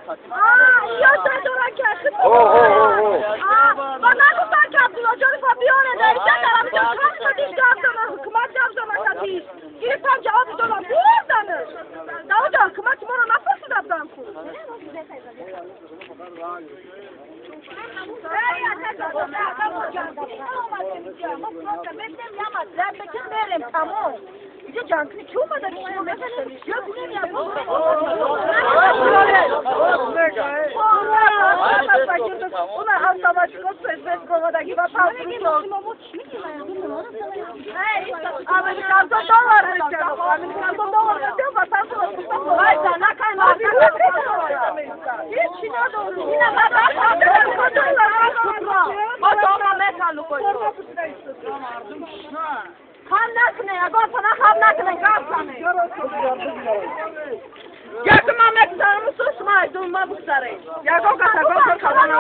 Ва нагуфтан, ки Абдуллоҷонова биёре, даиша дар ҳамиҷо чанд катиш гап зана, ҳукумат гап зана, катиш гирифтан, ҷавоби додам, бурданаш. Даоҷа ҳукумати моро напурсида буданд ку. Инҷо ҷангкунӣ ки омада, ки шумо мекушед? Ё бинем, уна американцо доллар мекардам, американцо доллар мекардам ва ҳечи надорум. Хам накунед, ягон сана хам накунед, гап занед. Яке ман мегузарам, усо шумо айдун ма бигзаред. Ягон кас ягон кор карда.